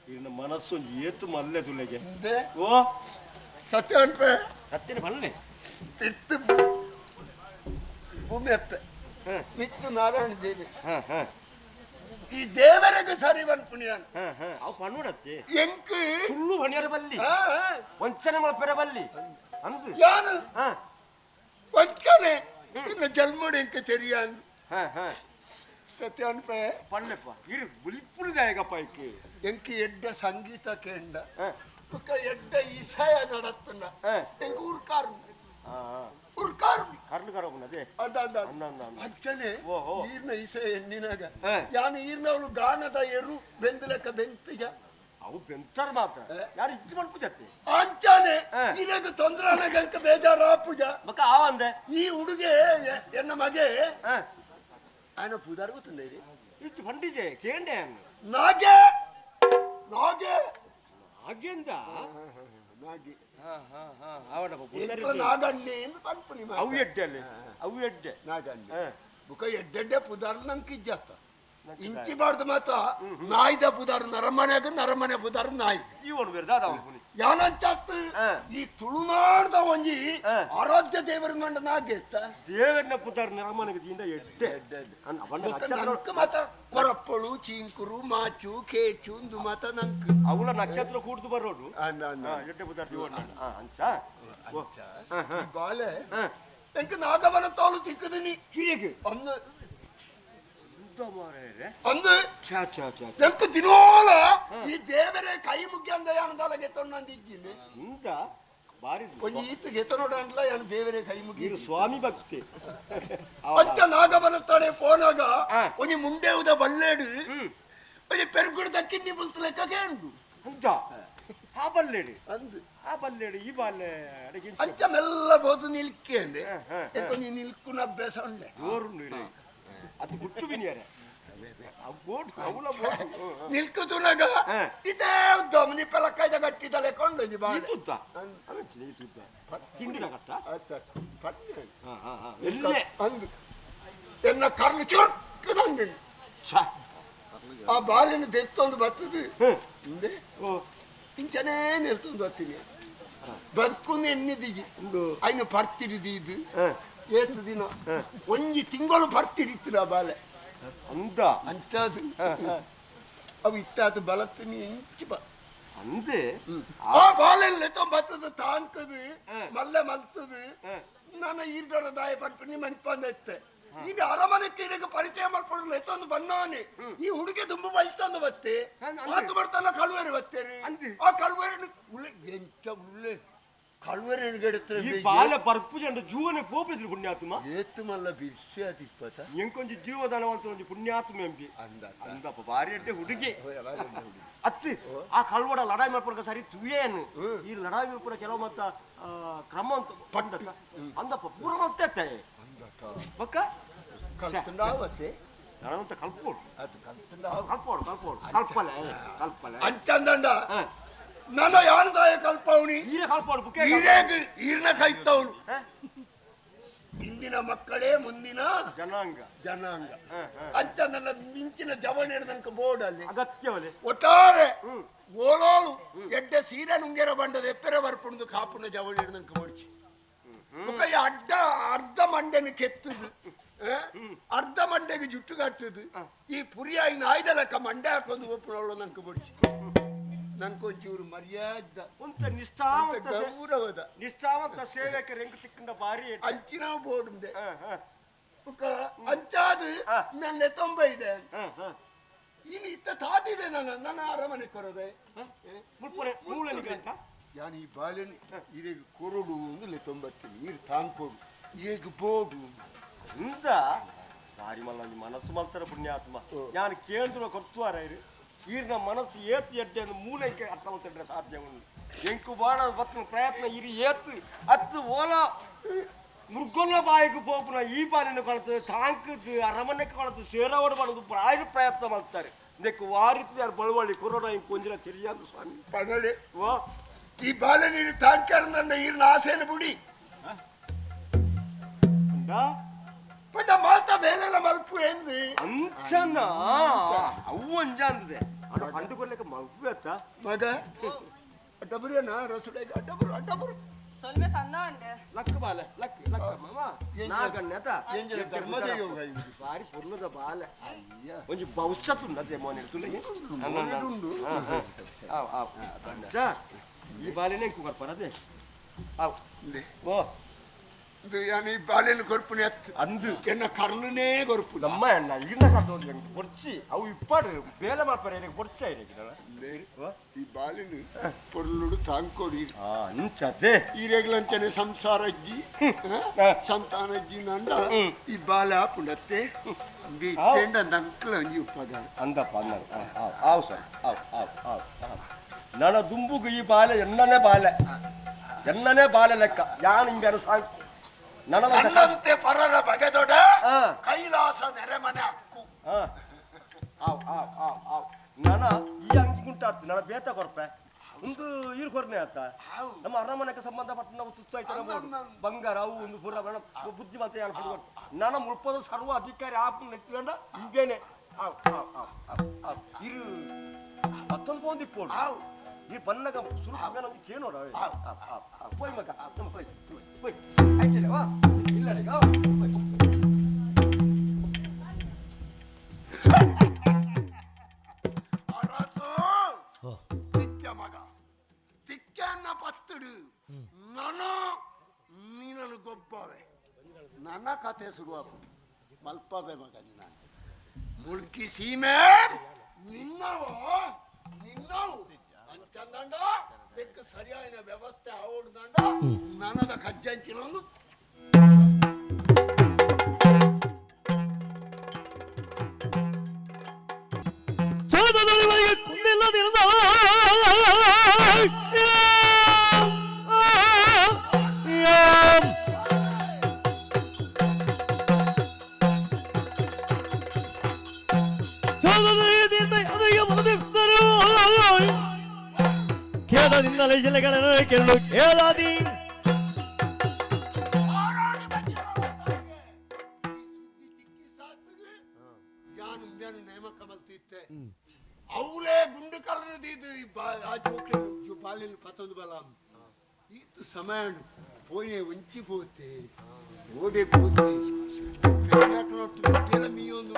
Speaker 5: ಇನ್ನ ಮನಸ್ಸು ಏತು ಮಲ್ಲೆ ತುಲೆಗೆ
Speaker 2: ಹಿಂದೆ
Speaker 5: ಓ
Speaker 2: ಸತ್ಯ ಅನ್ಪೆ
Speaker 5: ಸತ್ಯನ ಬಲ್ಲೆ
Speaker 2: ತಿರ್ತು ಭೂಮಿ ಅಪ್ಪೆ ಮಿತ್ತು ನಾರಾಯಣ ದೇವಿ ಈ ದೇವರಿಗೆ ಸರಿ ಪುಣ್ಯಾನ್
Speaker 5: ಅವು ಪಣ್ಣುಡತ್ತಿ
Speaker 2: ಎಂಕ್
Speaker 5: ಸುಳ್ಳು ಹೊಣಿಯರ ಬಲ್ಲಿ
Speaker 2: ಆ, ಆ,
Speaker 5: ವಂಚನೆ ಮಲ್ಪೆರ ಬಲ್ಲಿ ಅಂದು
Speaker 2: ಯಾನು
Speaker 5: ಹಾ
Speaker 2: ವಂಚನೆ ಇನ್ನು ಜನ್ಮಡು ಎಂಕ್ ತೆರಿಯಾನ್
Speaker 5: ಹಾ ಹಾ
Speaker 2: ಸತ್ಯ ಅನ್ಪೆ
Speaker 5: ಪಣ್ಣೆಪ್ಪ ಇರು ಬುಲಿಪುಳಿದಾಯಗಪ್ಪ ಇಕ್ಕೆ
Speaker 2: ಎಂಕ್ ಎಡ್ಡ ಸಂಗೀತ ಕೇಂಡ
Speaker 5: ಹಾ.
Speaker 2: ಬೊಕ್ಕ ಎಡ್ಡ ಇಸಯ ನಡತ್ತುಂಡ
Speaker 5: ಹಾ.
Speaker 2: ಎಂಕ್ ಉರ್ಕಾರ್
Speaker 5: ಹಾ ಹಾ
Speaker 2: ಉರ್ಕಾರ್
Speaker 5: ಕರ್ಲು ಕರಬುನದೇ
Speaker 2: ಅದ ಅದ
Speaker 5: ಅಂದ ಅಂದ ಅಂದ.
Speaker 2: ಅಂಚನೆ
Speaker 5: ಓಹೋ.
Speaker 2: ಈರ್ನ ಇಸೆ ಎನ್ನಿನಾಗ
Speaker 5: ಹಾ.
Speaker 2: ಯಾನು ಈರ್ನವಳು ಗಾನದ ಎರು ಬೆಂದಲಕ್ಕ ಬೆಂತಿಗ
Speaker 5: ಅವು ಬೆಂತಾರ ಮಾತ್ರ
Speaker 2: ಹಾ.
Speaker 5: ಯಾರು ಇಜ್ಜಿ ಮಲ್ಪುಜತ್ತಿ
Speaker 2: ಅಂಚನೆ
Speaker 5: ಹಾ.
Speaker 2: ಇರಗ ತೊಂದ್ರೆ ಗಂಕ ಬೇಜಾರಾಪುಜ
Speaker 5: ಬಕ್ಕ ಆವಂದೆ
Speaker 2: ಈ ಹುಡುಗೆ ಎನ್ನ ಮಗೆ
Speaker 5: ಹಾ
Speaker 2: ఆయన పూజారి ಗೊತ್ತುಂడే
Speaker 5: ಇತ್ತು ಪಂಡಿಜೆ ಕೇಂಡೆ
Speaker 2: ನಾಗೆ ನಾಗೆ
Speaker 5: ಹಾಗೆಂದ
Speaker 2: ನಾಗೆ
Speaker 5: ಹಾ ಹಾ ಹಾ ಆವಡಪ್ಪ
Speaker 2: ಎಂತ ನಾಗಣ್ಣೆ ಎಂದು ಪನ್ಪುನಿ
Speaker 5: ಅವು ಎಡ್ಡೆ ಅಲ್ಲಿ ಅವು ಎಡ್ಡೆ
Speaker 2: ನಾಗಣ್ಣೆ
Speaker 5: ಹಾ.
Speaker 2: ಬುಕ ಎಡ್ಡೆಡ್ಡೆ ಪುದಾರ್ ನಂಗೆ ಇಜ್ಜಾತ ಇಂಚಿ ಬಾರ್ದು ಮಾತ ನಾಯ್ದ ಪುದಾರ್ ನರಮನೆಗ ನರಮನೆ ಪುದಾರ್ ನಾಯಿ
Speaker 5: ಈ ಒಡು ದಾದ
Speaker 2: ಯಾನಂಚಾತ್ ಈ ತುಳುನಾಡ್ದ ಒಂಜಿ ಆರಾಧ್ಯ ದೇವರ ಮಂಡ ನಾಗೆತ್ತ
Speaker 5: ದೇವರನ್ನ ಪುದಾರ್ ನರಮನೆಗೆ ದಿಂದ ಎಡ್ಡೆ
Speaker 2: ನಂಕ್ ಮಾತ ಕೊರಪ್ಪಳು ಚೀಂಕುರು ಮಾಚು ಕೇಚು ಇಂದು ಮಾತ ನಂಕ್
Speaker 5: ಅವಳ ನಕ್ಷತ್ರ ಕೂಡ್ದು ಬರೋಡು ಎಡ್ಡೆ ಪುದಾರ್ ಅಂಚ
Speaker 2: ಬಾಳೆ ಎಂಕ್ ನಾಗವನ ತೋಲು ತಿಕ್ಕದಿನಿ
Speaker 5: ಹಿರಿಯಗೆ
Speaker 2: ಅಂದು ಅಂದು ಎಂಕ್ ದಿನೋಲ ಈ ದೇವರೇ ಕೈ ಮುಗ್ಯಂದ ಯಾನದಲ್ಲ ಗೆತ್ತೊಂದಿದ್ದೀನಿ
Speaker 5: ಬಾರಿ
Speaker 2: ಒಂಜಿ ಈತ ಗೆತ್ತೊನೋಡಂಡ್ಲ ಯಾನ್ ದೇವರೇ ಕೈ ಮುಗಿ
Speaker 5: ಸ್ವಾಮಿ ಭಕ್ತಿ
Speaker 2: ಅಂಚ ನಾಗವನ ತಾಳೆ ಪೋನಾಗ ಒಂಜಿ ಮುಂಡೆವುದ ಬಲ್ಲೇಡು ಒಂಜಿ ಪೆರ್ಗುಡ್ದ ಕಿನ್ನಿ ಬುಲ್ತ ಲೆಕ್ಕ ಕೇಂಡು
Speaker 5: ಅಂಚ ಆ ಬಲ್ಲೇಡು
Speaker 2: ಅಂದು
Speaker 5: ಆ ಬಲ್ಲೇಡು ಈ ಬಾಲೆ
Speaker 2: ಅಂಚ ಮೆಲ್ಲ ಬೋದು ನಿಲ್ಕೆ ಅಂದೆ ನೀ ನಿಲ್ಕುನ ಅಭ್ಯಾಸ ಉಂಡೆ
Speaker 5: ಜೋರುಂಡು ಅದು ಗುಟ್ಟು ಬಿನಿಯರೆ
Speaker 2: ನಿಲ್ಕುತುನಗ ಇದೇ ಉದ್ದ ಪಲಕ್ಕಾಯ್ದ ಗಟ್ಟಿದಲೆ ಕೊಂಡೊಂಜಿ ಬಾಳೆ
Speaker 5: ತಿಂಡಿನ ಕಟ್ಟ
Speaker 2: ಅಂದು ಎನ್ನ ಕರ್ಲು ಚುರುಕದಂಡು ಆ ಬಾಲಿನ ದೆತ್ತೊಂದು ಬರ್ತದೆ ಹಿಂದೆ ಇಂಚನೇ ನಿಲ್ತೊಂದು ಬರ್ತೀನಿ ಬದುಕುಂದು ಎನ್ನಿದಿಜಿ ಅಯ್ನ ಪರ್ತಿಡಿದೀದು ಏತು ದಿನ ಒಂಜಿ ತಿಂಗಳು ಪರ್ತಿಡಿತ್ತು ಆ ಬಾಲೆ
Speaker 5: ಅಂದ
Speaker 2: ಅಂಚಾದು ಅವು ಇತ್ತಾದ ಬಲತ್ತಿನಿ ಇಂಚಿ ಬ
Speaker 5: ಅಂದೆ
Speaker 2: ಆ ಬಾಲೆಲ್ಲ ಬತ್ತದ ತಾಂಕದು ಮಲ್ಲೆ ಮಲ್ತದು ನನ್ನ ಈರ್ಡರ ದಾಯ ಪಂಪನಿ ಮನ್ಪಂದ ಇತ್ತೆ ಈಗ ಅರಮನೆಕ್ಕೆ ಈಗ ಪರಿಚಯ ಮಾಡ್ಕೊಳ್ಳಲು ಎತ್ತೊಂದು ಬನ್ನಾನೆ ಈ ಹುಡುಗಿ ತುಂಬು ಬಲ್ತೊಂದು ಬತ್ತೆ ಮಾತು ಬರ್ತಾನ ಕಳುವೇರು ಬತ್ತೇರಿ ಆ ಕಳುವೇರು ಉಳ್ಳೆ ಎಂಚ ಉಳ್ಳೆ ಕಳುವೇರು
Speaker 5: ಈ ಬಾಲ ಬರ್ಪು ಜಂಡ ಜೀವನ ಪೋಪಿದ್ರು ಪುಣ್ಯಾತ್ಮ
Speaker 2: ಏತು ಮಲ್ಲ ಬಿರ್ಸಿ ಅದಿಪ್ಪತ
Speaker 5: ಎಂಕೊಂಜಿ ಜೀವದಾನ ಅಂತ ಒಂಜಿ ಪುಣ್ಯಾತ್ಮ ಎಂಬಿ
Speaker 2: ಅಂದ
Speaker 5: ಅಂದಪ್ಪ ಬಾರಿ ಅಡ್ಡೆ ಹುಡುಗಿ ಅತ್ತಿ ಆ ಕಳ್ವಡ ಲಡಾಯಿ ಮಾಡ್ಪಡ್ಕ ಸರಿ ತುಯೇನು ಈ ಲಡಾಯಿ ಮಾಡ್ಪಡ ಕೆಲವು ಮತ್ತ ಕ್ರಮ ಅಂತ ಪಂಡತ ಅಂದಪ್ಪ ಪೂರ ಮತ್ತೆ ಬಕ್ಕ
Speaker 2: ಕಲ್ತಂಡಾವತ್ತೆ
Speaker 5: ನಾನಂತ ಕಲ್ಪೋಡು
Speaker 2: ಅದು ಕಲ್ತಂಡ
Speaker 5: ಕಲ್ಪೋಡು ಕಲ್ಪೋಡು ಕಲ್ಪಲೆ ಕಲ್ಪಲೆ
Speaker 2: ಅಂಚಂದಂಡ ನನ್ನ ಯಾನದಾಯ ಕಲ್ಪವನಿ
Speaker 5: ಈರ ಕಲ್ಪೋಡು ಬುಕ್ಕೆ
Speaker 2: ಈರೇಗ ಈರ್ನ ಕೈತವನು ಇಂದಿನ ಮಕ್ಕಳೇ ಮುಂದಿನ
Speaker 5: ಜನಾಂಗ
Speaker 2: ಜನಾಂಗ ಅಂಚ ನನ್ನ ಮಿಂಚಿನ ಜವನ ಹಿಡ್ದಂಕ ಬೋರ್ಡ್ ಅಲ್ಲಿ
Speaker 5: ಅಗತ್ಯವಲೆ
Speaker 2: ಒಟ್ಟಾರೆ ಓಲೋಳು ಎಡ್ಡೆ ಸೀರೆ ನುಂಗೆರ ಬಂಡದ ಎಪ್ಪೆರ ಬರ್ಪುಂಡು ಕಾಪುನ ಜವಳಿ ಹಿಡ್ದಂಕ ಬೋಡ್ಚಿ ಮುಖ ಅಡ್ಡ ಅರ್ಧ ಮಂಡೆನ ಕೆತ್ತದು ಅರ್ಧ ಮಂಡೆಗೆ ಜುಟ್ಟು ಕಟ್ಟುದು ಈ ಪುರಿಯಾಯಿ ನಾಯ್ದ ಲೆಕ್ಕ ಮಂಡೆ ಹಾಕೊಂಡು ಒಪ್ಪುನವಳು ನಂಗೆ ಬೋಡ್ಚಿ ನಂಗೊಂಚೂರು ಮರ್ಯಾದ
Speaker 5: ಒಂತ ನಿಷ್ಠಾವಂತ
Speaker 2: ಗೌರವದ
Speaker 5: ನಿಷ್ಠಾವಂತ ಸೇವಕರ ಹೆಂಗ್ ತಿಕ್ಕಂಡ ಬಾರಿ
Speaker 2: ಅಂಚಿನ ಬೋರ್ಡ್ ಅಂಚಾದು ನನ್ನೆ ತೊಂಬ ಇದೆ ಇನ್ನು ಇತ್ತ ತಾದಿಡೆ ನನ್ನ ನನ್ನ ಅರಮನೆ ಕೊರದೆ ಯಾನ್ ಈ ಬಾಲೆನ್ ಇರೆಗ್ ಕೊರಡು ಅಂದಲೆ ತೊಂಬತ್ತೀನಿ ನೀರು ತಾಂಕೊಡು ಈಗ ಬೋಡು
Speaker 5: ಇಂದ ಬಾರಿ ಮಲ್ಲ ಮನಸ್ಸು ಮಲ್ತರ ಪುಣ್ಯಾತ್ಮ ನಾನು ಕೇಳಿದ್ರು ಕೊರ್ತುವಾರ ಇರು ಈರ್ನ ಮನಸ್ಸು ಏತು ಎಡ್ಡೆ ಮೂಲೆಗೆ ಅರ್ಥ ಮಾಡ್ತಿದ್ರೆ ಸಾಧ್ಯ ಉಂಟು ಎಂಕು ಬಾಣ ಬತ್ತಿನ ಪ್ರಯತ್ನ ಇರಿ ಏತು ಅತ್ತು ಓಲ ಮೃಗೊಲ್ಲ ಬಾಯಿಗೆ ಪೋಪುನ ಈ ಬಾಲಿನ ಕೊಳತು ತಾಂಕದು ಅರಮನೆಗೆ ಕೊಳತು ಸೇರವಡು ಮಾಡೋದು ಪ್ರಾಯ ಪ್ರಯತ್ನ ಮಾಡ್ತಾರೆ ಇದಕ್ಕೆ ವಾರಿತು ಯಾರು ಬಳವಳಿ ಕೊರೋನಾ ಇಂಕ್ ಕೊಂಜಿನ ತಿಳಿயாது ಸ್ವಾಮಿ
Speaker 2: ಪಗಳೆ ಓ ಈ ಬಾಲೆ ನೀರು ತಾಂಕರ್ ನನ್ನ ಈರ್ನ ಆಸೆನ ಬುಡಿ ಪಂಡ ಮಾತ ಬೇಲೆಲ್ಲ ಮಲ್ಪು ಎಂದು
Speaker 5: ಅಂಚನ ಅವು ಅಂಜ ಅಂದಿದೆ ಅದು ಕಂಡುಕೊಳ್ಳಕ್ಕೆ ಮಲ್ಪು ಅತ್ತ
Speaker 2: ಮಗ ಅಡ್ಡಬುರೇನಾ ರಸುಡೆ ಅಡ್ಡಬುರು ಅಡ್ಡಬುರು
Speaker 4: ಸೊಲ್ಮೆ ಸಣ್ಣ ಅಂಡೆ
Speaker 5: ಲಕ್ಕ ಬಾಲೆ ಲಕ್ಕ ಲಕ್ಕ ಮಾಮ ನಾಗಣ್ಣತ
Speaker 2: ಎಂಜಲ ಧರ್ಮದ ಯೋಗ ಇದು
Speaker 5: ಬಾರಿ ಪೊರ್ಲದ ಬಾಲೆ ಒಂಜಿ ಭವಿಷ್ಯತ್ ಉಂಡತೆ ಮೋನೆ ತುಲೆ
Speaker 2: ಉಂಡು
Speaker 5: ಆವ್ ಆವ್ ಈ ಬಾಲೆನೆ ಇಂಕು ಕೊರ್ಪರದೆ ಆವ್ ಓ
Speaker 2: ಇದು ಯಾನ್ ಈ ಬಾಲೆನ ಕೊರ್ಪುನೆ ಅತ್ತು
Speaker 5: ಅಂದು
Speaker 2: ಎನ್ನ ಕರ್ಲುನೇ ಕೊರ್ಪು
Speaker 5: ನಮ್ಮ ಅಣ್ಣ ಈಗಿನ ಕರ್ತೋದು ಎಂಕ್ ಬೊರ್ಚಿ ಅವು ಇಪ್ಪಾಡು ಬೇಲೆ ಮಾಡ್ಪಾರೆ ಎನಕ್ ಬೊರ್ಚ ಇರಕಿನಲ್ಲ
Speaker 2: ಈ ಬಾಲೆನು ಪೊರ್ಲುಡು ತಾಂಕೊಡಿ
Speaker 5: ಅಂಚದೆ
Speaker 2: ಈರೆಗ್ಲಂಚನೆ ಸಂಸಾರ ಅಜ್ಜಿ ಸಂತಾನ ಅಜ್ಜಿ ನಂಡ ಈ ಬಾಲೆ ಆಪುಂಡತ್ತೆ ಇತ್ತೇಂಡ ನಂಕ್ಲ ಅಂಜಿ ಉಪ್ಪದ
Speaker 5: ಅಂದಪ್ಪ ಅಂದ ಆವ್ ಸರ್ ಆವ್ ಆವ್ ಆವ್ ಆವ್ ನನ್ನ ದುಂಬುಗು ಈ ಬಾಲೆ ಎನ್ನನೇ ಬಾಲೆ ಎನ್ನನೇ ಬಾಲೆ ಲೆಕ್ಕ ಯಾನ್ ಹಿಂಗಾರು ಸಾಕು
Speaker 2: ನನ್ನಂತೆ ಪರರ ಬಗೆದೊಡ ಕೈಲಾಸ ನೆರೆಮನೆ ಅಕ್ಕು
Speaker 5: ಆವ್ ಆವ್ ಆವ್ ಆವ್ ನನ್ನ ಈ ಅಂಗಿ ಗುಂಟಾತು ನನ್ನ ಬೇತ ಕೊರ್ಪೆ ಒಂದು ಈರು ಕೊರ್ನೆ ಆತ ನಮ್ಮ ಅರಮನೆಗೆ ಸಂಬಂಧಪಟ್ಟ ನಾವು ತುತ್ತು ಆಯ್ತಾರ ಬಂಗಾರ ಅವು ಒಂದು ಪೂರ ಬುದ್ಧಿವಂತ ಯಾರು ನನ್ನ ಮುಳ್ಪದ ಸರ್ವ ಅಧಿಕಾರಿ ಆಪ್ ನೆಟ್ಕೊಂಡ ಇಂಬೇನೆ ಆವ್ ಆವ್ ಆವ್ ಆವ್ ಇರು ಮತ್ತೊಂದು ಪೋಂದಿ ಪೋಡು ಈ ಬನ್ನಗ ಸುರು ಮೇನೊಂದು ಕೇನೋಡ ಆವ್ ಆವ್ ಆವ್ ಪೋಯ್ ಮಗ ನಮ್ಮ ಪೋಯ್ ಪೋಯ್ ಆಯ್ತಲ್ಲ ವಾ ಇಲ್ಲಡೆ ಆವ್ ಪೋಯ್
Speaker 2: ಅರಸು ತಿಕ್ಕ ಮಗ ತಿಕ್ಕನ್ನ ಪತ್ತಡು ನಾನು ನೀನನ್ನು ಗೊಬ್ಬವೆ ನನ್ನ ಕಥೆ ಶುರುವಾಗು ಮಲ್ಪವೆ ಮಗ ನೀನು ಮುಲ್ಕಿ ಸೀಮೆ ನಿನ್ನವು ನಿನ್ನವು ಅಂಚಂದಂಡ ಬೆಕ್ಕ ಸರಿಯಾದ ವ್ಯವಸ್ಥೆ ಆವಡ್ದಂಡ ನನದ ಕಜ್ಜಂಚಿನೊಂದು ನೇಮಕ ಮಲ್ತಿತ್ತೆ ಅವಲೇ ಗುಂಡು ಕಲ್ಲದು ಆ ಜೋಕ್ಲೆ ಬಾಲ್ಯ ಪತ್ತೊಂದು ಬಲ ಈತ ಸಮಯ ಪೋಯೆ ಒಂಚಿ ಪೋತೆ ಓಡೆ ಪೋತೆ ಮೀಯೊಂದು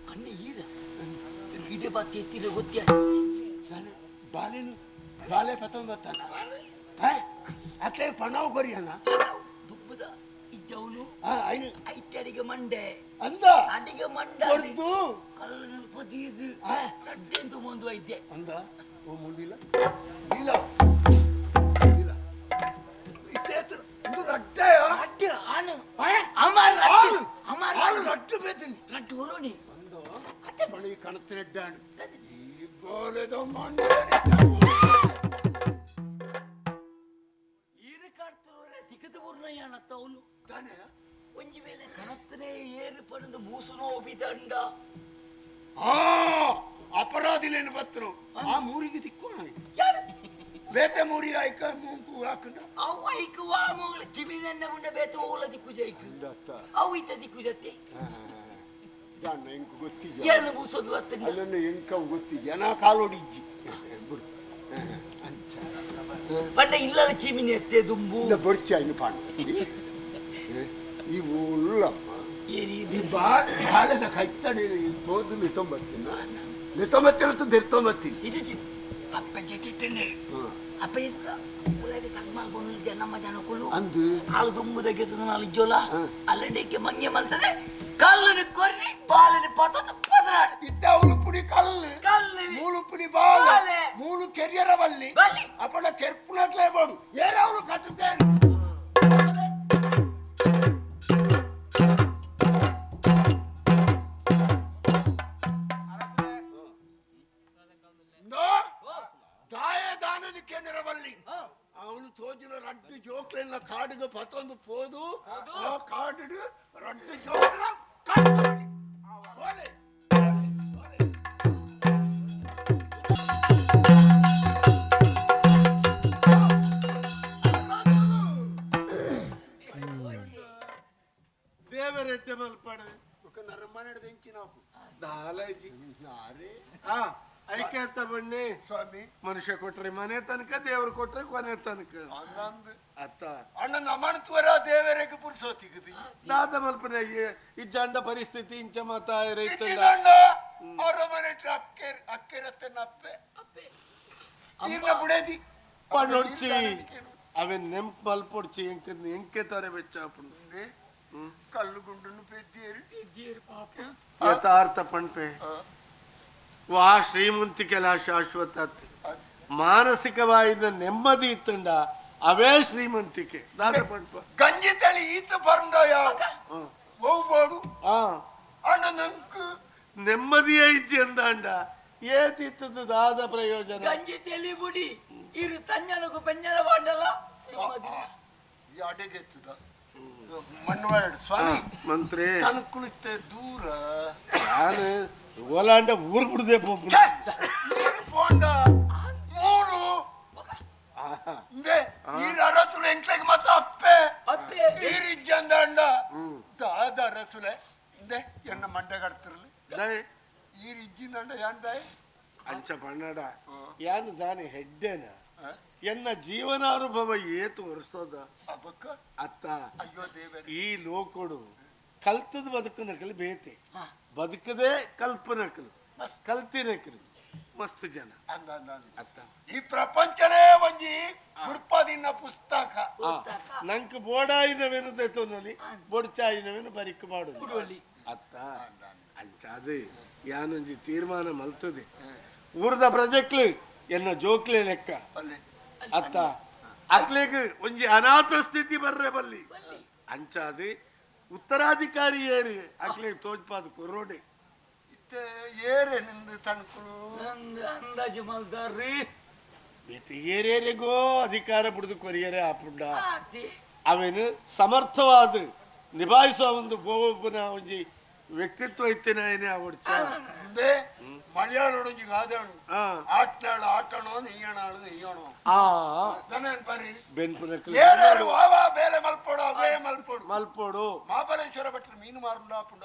Speaker 3: ಕಣ್ಣು ಈರ ಇಡೆ ಬಾತಿ ಎತ್ತಿರ ಗೊತ್ತಿಯ
Speaker 2: ಬಾಲೆನು ಬಾಲೆ ಪತ್ತೊಂದು ಬತ್ತಾನ ಅಟ್ಲೇ ಪಣವು ಕೊರಿಯನ
Speaker 3: ದುಬ್ಬದ ಇಜ್ಜವನು
Speaker 2: ಐನು
Speaker 3: ಐತೆ ಅಡಿಗೆ ಮಂಡೆ
Speaker 2: ಅಂದ
Speaker 3: ಅಡಿಗೆ ಮಂಡ
Speaker 2: ಕೊರ್ದು
Speaker 3: ಕಲ್ಲು ನಿಲ್ಪದೀದು ರಡ್ಡೆಂದು ಮುಂದು ಐತೆ
Speaker 2: ಅಂದ ಓ ಮುಂದಿಲ್ಲ ಇಲ್ಲ ಇಲ್ಲ ಇತ್ತೇತು ಇಂದು ರಡ್ಡೆಯ
Speaker 3: ರಡ್ಡೆ ಆನು ಅಮರ್ ರಡ್ಡೆ ಅಮರ್
Speaker 2: ಆಳು ರಡ್ಡು ಬೇತೀನಿ
Speaker 3: ರಡ್ಡು ಹೊರೋಣಿ
Speaker 2: ಅಂದ ಅತ್ತೆ ಬಳಿ ಕಣತಿರೆಡ್ಡಾನು ಈ ಗೋಲೆದ ಮಂಡೆ
Speaker 3: ಈರು ಕಾಡ್ತಿರೋರೆ ತಿಕ್ಕದ ಬುರ್ನಯ್ಯನತ್ತ ಅವನು ಒಂಜಿ ವೇಳೆ ಕನತ್ತನೆ ಏರು ಪಡೆದು ಬೂಸುನೋ ಒಬಿದಂಡ
Speaker 2: ಆ ಅಪರಾಧಿಲೇನು ಬತ್ತರು ಆ ಮೂರಿಗೆ ತಿಕ್ಕೋಣ ಬೇತೆ ಮೂರಿ ಆಯ್ಕ ಮೂಂಕು ಹಾಕಂಡ
Speaker 3: ಅವು ಐಕ ವಾ ಮಗಳ ಚಿಮಿನೆನ್ನ ಮುಂಡೆ ಬೇತೆ ಓಲ ದಿಕ್ಕು ಜೈಕ ಅವು ಇತ್ತ ದಿಕ್ಕು ಜತ್ತಿ
Speaker 2: ಜಾಣ ಎಂಕು ಗೊತ್ತಿದ್ಯಾ
Speaker 3: ಏನು ಬೂಸೋದು ಬತ್ತಂಡ
Speaker 2: ಅಲ್ಲನ್ನು ಎಂಕವು ಗೊತ್ತಿದ್ಯಾ ನಾ ಕಾಲೋಡಿಜ್ಜಿ ಬಿಡು ಅಂಚ
Speaker 3: ಪಂಡ ಇಲ್ಲದ ಚಿಮಿನಿ ಎತ್ತೆ ದುಂಬು
Speaker 2: ಇಂದ ಬೊರ್ಚಿ ಐನು ಪಾಂಡು ಈ ಉಳ್ಳಮ್ಮ ಈ ಬಾಳೆದ ಕೈತಡೆ ತೋದು ನಿತೊಂಬತ್ತಿನ ನಿತೊಂಬತ್ತಿನ ದೆರ್ತೊಂಬತ್ತಿ
Speaker 3: ಇದು ಅಪ್ಪ ಜೊತೆ ಅಪ್ಪ ಉಲಾಡಿ ಸಗ್ಮಾಲ್ ನಮ್ಮ ಜನಕ್ಕಳು
Speaker 2: ಅಂದು
Speaker 3: ಹಾಲು ದುಂಬುದಕ್ಕೆ ನಾಲ್ ಇಜ್ಜೋಲ ಅಲ್ಲಂಡಕ್ಕೆ ಮಂಗೆ ಮಲ್ತದೆ ಕಲ್ಲನ್ನು ಕೊರ್ರಿ ಬಾಲని ಪತೊಂದು ಪದರಾಡು
Speaker 2: ಇತ್ತ ಉಳುಪುಡಿ ಕಲ್ಲು
Speaker 3: ಕಲ್ಲು
Speaker 2: ಮೂಳುಪುಡಿ ಬಾಲೆ
Speaker 3: ಬಾಲೆ.
Speaker 2: ಮೂಲು ಕೆರಿಯರ ಬಲ್ಲಿ
Speaker 3: ಬಲ್ಲಿ.
Speaker 2: ಅಪ್ಪಣ ಕೆರ್ಪುನಟ್ಲೇ ಬೋಡು ಏರವಳು ಕಟ್ಟುತ್ತೇನೆ ದಾಯ ದಾನದಕ್ಕೆ ನೆರವಲ್ಲಿ ಅವನು ತೋಜಿನ ರಡ್ಡು ಜೋಕ್ಲೆಲ್ಲ ಕಾಡಿಗೆ ಪತ್ತೊಂದು ಪೋದು ಆ ಕಾಡು ರಡ್ಡು ಜೋಕ್ಲ ಕಟ್ಟೋಡಿ. ಹೋಲೆ, ಹೋಲೆ, ಹೋಲೆ.
Speaker 6: ದೇವರೆಡ್ಡೆ ಮಲ್ಪಡೆ
Speaker 2: ఒక ನರಮನೆಡ್ ಎಂಚಿನಾಕು
Speaker 6: ದಾಲೈಜಿ
Speaker 2: ಅರೆ
Speaker 6: ಆ ಐಕ್ಯತ ಬಣ್ಣಿ
Speaker 2: ಸ್ವಾಮಿ
Speaker 6: ಮನುಷ್ಯ ಕೊಟ್ರೆ ಮನೆ ತನಕ ದೇವರು ಕೊಟ್ರೆ ಕೊನೆ ತನಕ
Speaker 2: ಅಂದಂದು
Speaker 6: ಅತ್ತ
Speaker 2: ಅಣ್ಣ ನಮಣತ್ವರ ದೇವರಿಗೆ ಪುರುಸೋತಿಗದಿ
Speaker 6: ದಾದ ಮಲ್ಪನೆ ಈ ಜಂಡ ಪರಿಸ್ಥಿತಿ ಇಂಚ ಮಾತಾಯ ರೈತಲ್ಲ
Speaker 2: ಅರಮನೆ ಅಕ್ಕೆರ್ ಅಕ್ಕೆರತ್ತೆ ನಪ್ಪೆ ಈರ್ನ ಬುಡೇದಿ
Speaker 6: ಪಣೊಡ್ಚಿ ಅವೆ ನೆಂಪ್ ಮಲ್ಪೊಡ್ಚಿ ಎಂಕ ಎಂಕೆ ತರೆ ಬೆಚ್ಚಾಪುಂಡು
Speaker 2: ಕಲ್ಲು ಗುಂಡನ್ನು ಪೆದ್ದಿಯರು
Speaker 6: ಯಥಾರ್ಥ ಪಣ್ಪೆ ವಾ ಶ್ರೀಮಂತಿಕೆಲ ಶಾಶ್ವತ ಮಾನಸಿಕವಾದ ನೆಮ್ಮದಿ ಇತ್ತಂಡ ಅವೇ ಶ್ರೀಮಂತಿಕೆ ದಾಸ ಪಣ್ಪ
Speaker 2: ಗಂಜಿ ತಳಿ ಈತ ಪರಂಡಾಯ ಹೋಗ್ಬೋಡು
Speaker 6: ಆ
Speaker 2: ಅಣ್ಣ ನಂಕು
Speaker 6: ನೆಮ್ಮದಿಯೇ ಇಜ್ಜಿ ಅಂದಾಂಡ ಏತಿತ್ತದ ದಾದ ಪ್ರಯೋಜನ
Speaker 3: ಗಂಜಿ ತೆಲಿ ಬುಡಿ ಇರು ತಂಜನಕು ಪೆಂಜನ ಬಾಂಡಲ
Speaker 2: ಈ ಅಡೆಗೆತ್ತದ ಮಣ್ಣು ಸ್ವಾಮಿ
Speaker 6: ಮಂತ್ರಿ
Speaker 2: ತನಕುಳಿತೆ ದೂರ
Speaker 6: ನಾನು ಓಲಾಂಡ ಊರು ಬಿಡದೆ
Speaker 2: ಛೆ! ನೀರು ಪೋಂಡ ಮೂಲು ಇಂದೆ ಈ ಅರಸುಲು ಎಂಕ್ಲೆಗ್ ಮತ್ತ ಅಪ್ಪೆ
Speaker 3: ಅಪ್ಪೆ.
Speaker 2: ಈರಿಜ್ಜಂದ ಅಂಡ ದಾದ ಅರಸುಲೆ ಇಂದೆ ಎನ್ನ ಮಂಡೆ ಕಡ್ತಿರ್ಲಿ
Speaker 6: ದಯೆ
Speaker 2: ಈರಿಜ್ಜಿಂದಂಡ ಯಾಂದಾಯ್
Speaker 6: ಅಂಚ ಪನ್ನಡ ಯಾನು ದಾನೆ ಹೆಡ್ಡೇನ ಎನ್ನ ಜೀವನಾನುಭವ ಏತು ವರ್ಷದ
Speaker 2: ಅಬಕ್ಕ
Speaker 6: ಅತ್ತ
Speaker 2: ಅಯ್ಯೋ ದೇವರೇ
Speaker 6: ಈ ಲೋಕೊಡು ಕಲ್ತದ ಬದುಕು ನಕಲು ಬೇತೆ ಬದುಕದೆ ಕಲ್ಪನಕಲು ಕಲ್ತಿನಕಲು ಮಸ್ತ್ ಜನ
Speaker 2: ಅಂದ ಅಂದ ಅಂದ.
Speaker 6: ಅತ್ತ
Speaker 2: ಈ ಪ್ರಪಂಚನೇ ಒಂಜಿ ಗುಡ್ಪದಿನ ಪುಸ್ತಕ
Speaker 6: ನಂಕ್ ಬೋಡಾಯಿನವೇನು ದೆತೊನೊಲಿ ಬೊಡ್ಚಾಯಿನವೇನು ಬರಿಕ್ ಮಾಡುದು
Speaker 3: ಬುಡೊಲಿ.
Speaker 6: ಅತ್ತ ಅಂಚಾದು ಯಾನೊಂಜಿ ತೀರ್ಮಾನ ಮಲ್ತದೆ ಊರ್ದ ಪ್ರಜೆಕ್ಲು ಎನ್ನ ಜೋಕ್ಲೆ ಲೆಕ್ಕ
Speaker 2: ಅಲ್ಲಿ
Speaker 6: ಅತ್ತ ಅಕ್ಲೆಗ್ ಒಂಜಿ ಅನಾಥ ಸ್ಥಿತಿ ಬರ್ರೆ ಬಲ್ಲಿ ಅಂಚಾದು ಉತ್ತರಾಧಿಕಾರಿ ಏರಿ ಅಕ್ಲೆಗ್ ತೋಜ್ಪಾದ ಕೊರೋಡೆ
Speaker 2: ಇತ್ತೆ ಏರೆ ನಿಂದು ತಣ್ಕುಳು
Speaker 3: ನಂದು ಅಂದಾಜು ಮಲ್ದಾರ್ರಿ
Speaker 6: ಬೇತೆ ಏರೇರಿಗೋ ಅಧಿಕಾರ ಬಿಡುದು ಕೊರಿಯರೆ ಆಪುಂಡ
Speaker 3: ಆತಿ
Speaker 6: ಅವೇನು ಸಮರ್ಥವಾದ ನಿಭಾಯಿಸುವ ಒಂದು ಬೋವೊಬ್ಬನ ಒಂಜಿ ವ್ಯಕ್ತಿತ್ವ ಇತ್ತಿನ ಏನೇ ಅವಡ್ಚ
Speaker 2: ಮುಂದೆ ಮಲಯಾಳೊಡೊಂಜಿ ಗಾದೆ ಉಂಟು
Speaker 6: ಆ
Speaker 2: ಆಟ್ನಾಳು ಆಟಣೋ ನೆಯ್ಯಣಾಳು ನೆಯ್ಯಣೋ
Speaker 6: ಆ
Speaker 2: ದನ ಪರಿ
Speaker 6: ಬೆನ್ಪುನಕ್ಲು
Speaker 2: ಏರೇರು ವಾವಾ ಬೇಲೆ ಮಲ್ಪೋಡು ಅವೇ ಮಲ್ಪೋಡು
Speaker 6: ಮಲ್ಪೋಡು
Speaker 2: ಮಹಾಬಲೇಶ್ವರ ಭಟ್ರು ಮೀನು ಮಾರುಂಡ ಆಪುಂಡ